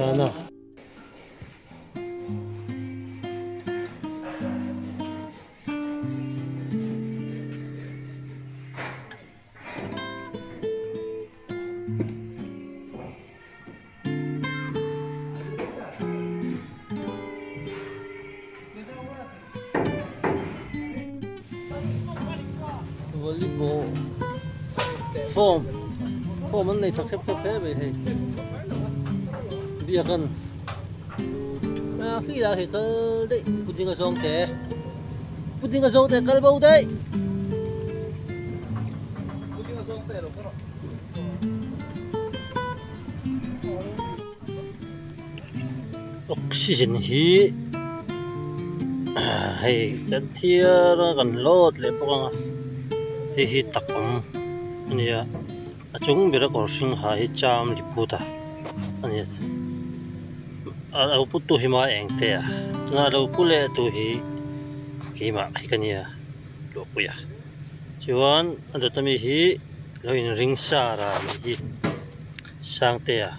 Tan a. Volleyball form form an nei tha khep khep hle mai hei biakan a khi lah khi kal daih pudding a zawng te pudding a zawng te kal bo daih. Oxygen hi hei kan thiar a kan load leh bawk ang a hei hi tak awm a ni a a chung bera kawr hring ha hi cham liput a a ni a lo put tu hi ma eng te a tuna lo pu leh tu hi keimah hi ka nia luahpui a chuan a dawt ami hi lo inring sa ran hi. Sangtea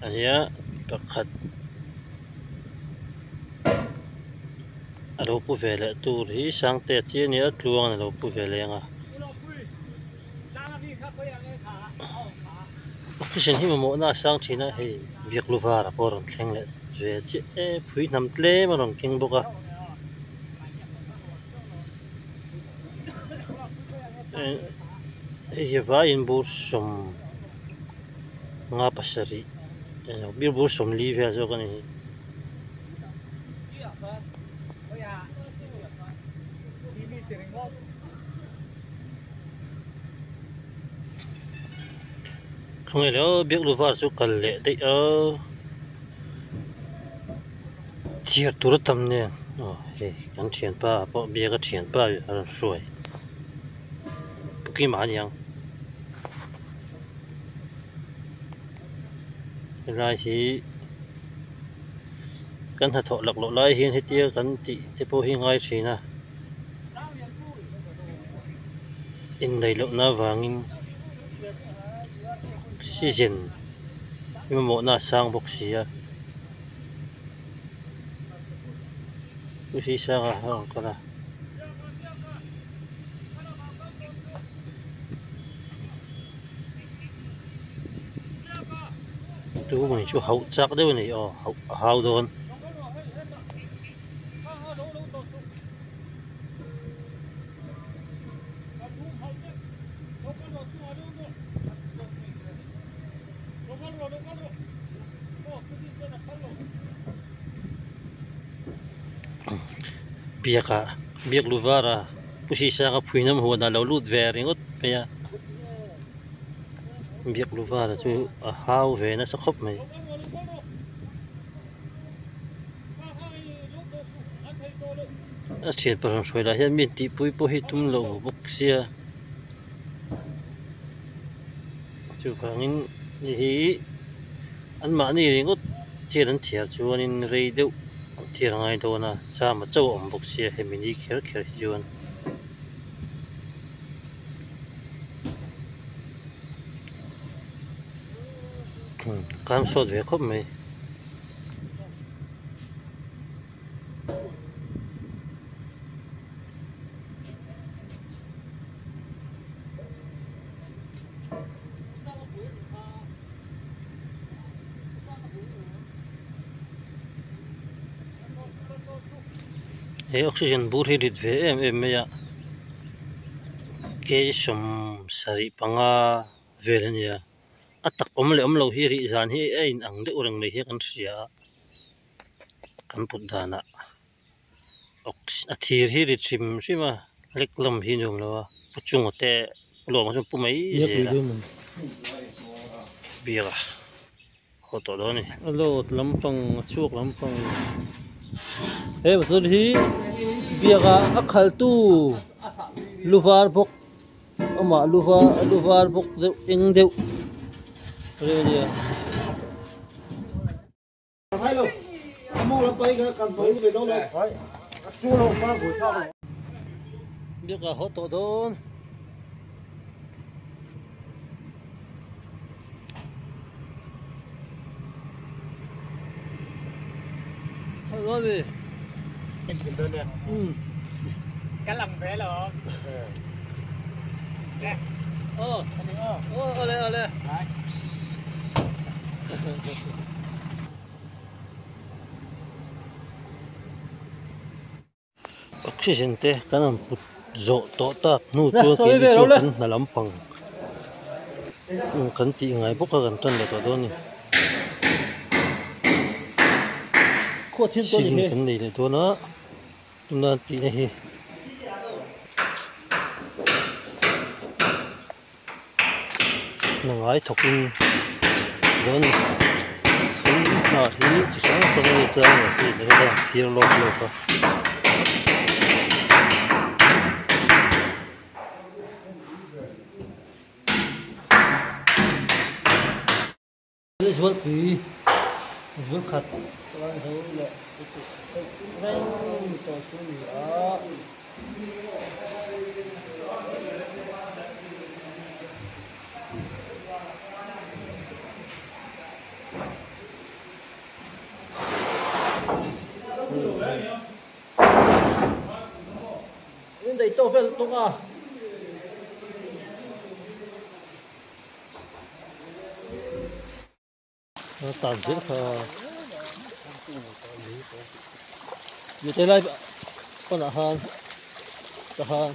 a nia pakhat a lo pu ve leh tur hi Sangtea chi a nia tluang a lo pu ve leng a oxygen hi mamawh na a sang thin a hei biak lu var a pawh a rawn thleng leh ve chiah e phui hnam tlem a rawn keng bawk a. Hei hi vaiin bur sawm nga pasarih eng bur 40 vel zawk a ni. Khawnge lo biak lu var chu kal leh daih a chhiar tur a tam nen aw hei kan thianpa pawh biak a thianpa a rawn hruai. Pukima a ni ang helai hi kan hnathawh laklawh lai hian hetia kan tih te pawh hi ngai thin a indaih lohna avangin season i mamawhna a sang bawk si a sanga a rawn kal a. Tu mai chu hauh chak deuh a ni aw hauh a hau dawn. Biakah biak luvara pu Sisanga phuinam huanah lo lut ve ringawt mai a biak luvara chu a hau ve nasa khawp mai. A thian pahnih hruai lah hian mi tihpui pawh hi tum loh bawk sia chuvangin hei hi anmahni ringawt chair an thiar chuanin rei deuh an thiar ngai dawn a chama chauh a awm bawk sia hemi ni kher kher hi chuan. Kan sawt ve khawp mai. He oxygen bur hi rit ve em em mai a 75 vel a ni a a tak awm leh awm lo hi rih zan hi a in ang deuh reng mai hian kan hria a kan put danah a thir hi rit hrim hrim a lek lam hi nuam lo a pu chunga te lawm ah chuan pu mai zel a biak a haw tawh dawn a ni. A load lampang a chhuak lampang he motor hi biak ah a khalh tu lu var bawk amah lu var lu var bawk deuh eng deuh reuh a nia. Biak ah haw tawh dawn. Ka lang ve lo. Oxygen te kan han put zawh tawh tak hnu chuan keini chu kan hna lampang kan tih ngai bawk a kan tan leh tawh dawn a ni. Ceiling kan nei leh dawn a tuna an tihna hi. Hna ngai thawk in dawn a ni tin hna hi chi hrang hrang a ni chuan hei leh helai an thlir lawk lawk a. Zualpui zual khat lai zo leh reng tawh chu a ni a. In daih tawk vel tawk a. Tan zel kha mi lai pawnah khan tah khan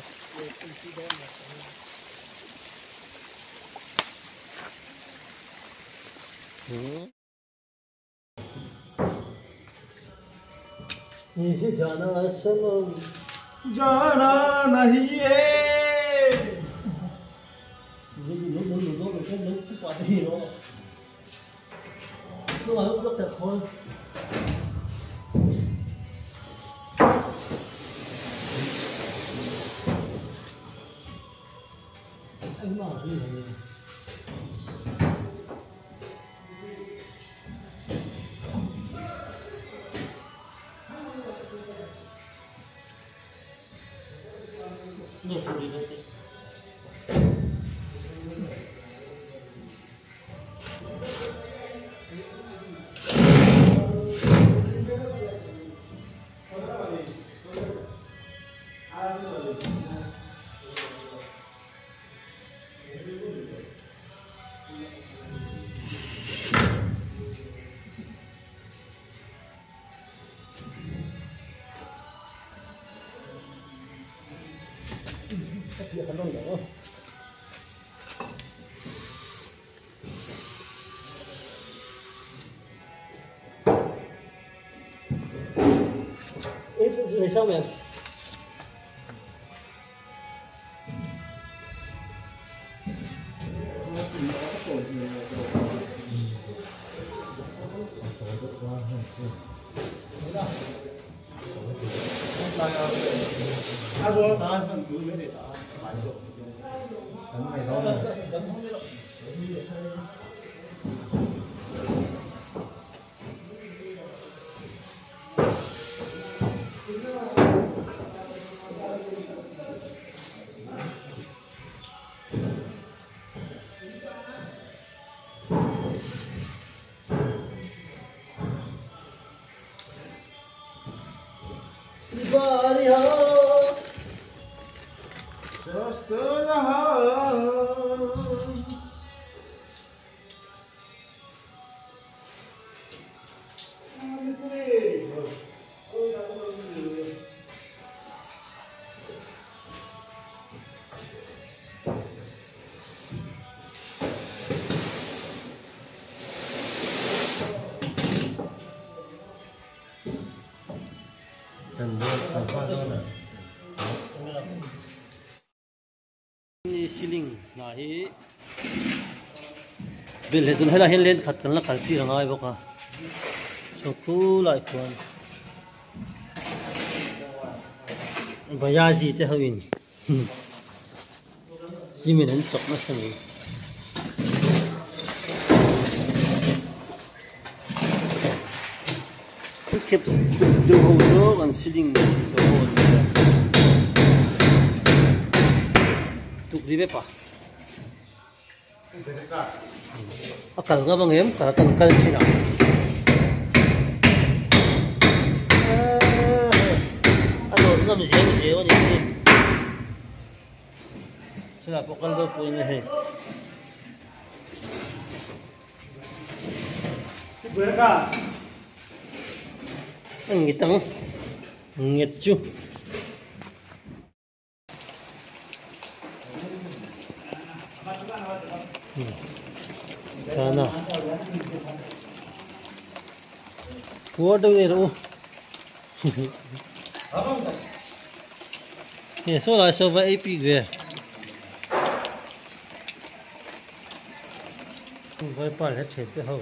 在上面。Ceiling hna hi bel leh tun helai hian len khat kan la kal tir a ngai bawk a chaw khulai khuan bayazi te ho in cement an chawk nasa mai. Khep deuh ho chu kan ceiling tawh ho an ni a tuk ri vek a a kal ngam ang em kan kal chin ang. awm zeuh zeuh a nih hi chutah pawh kal deuh pawhin hei. A ngit ang nghet chu. Chana puar deuh nei rawh u nge saw lai saw va ei pik ve vaipa leh thian te ho.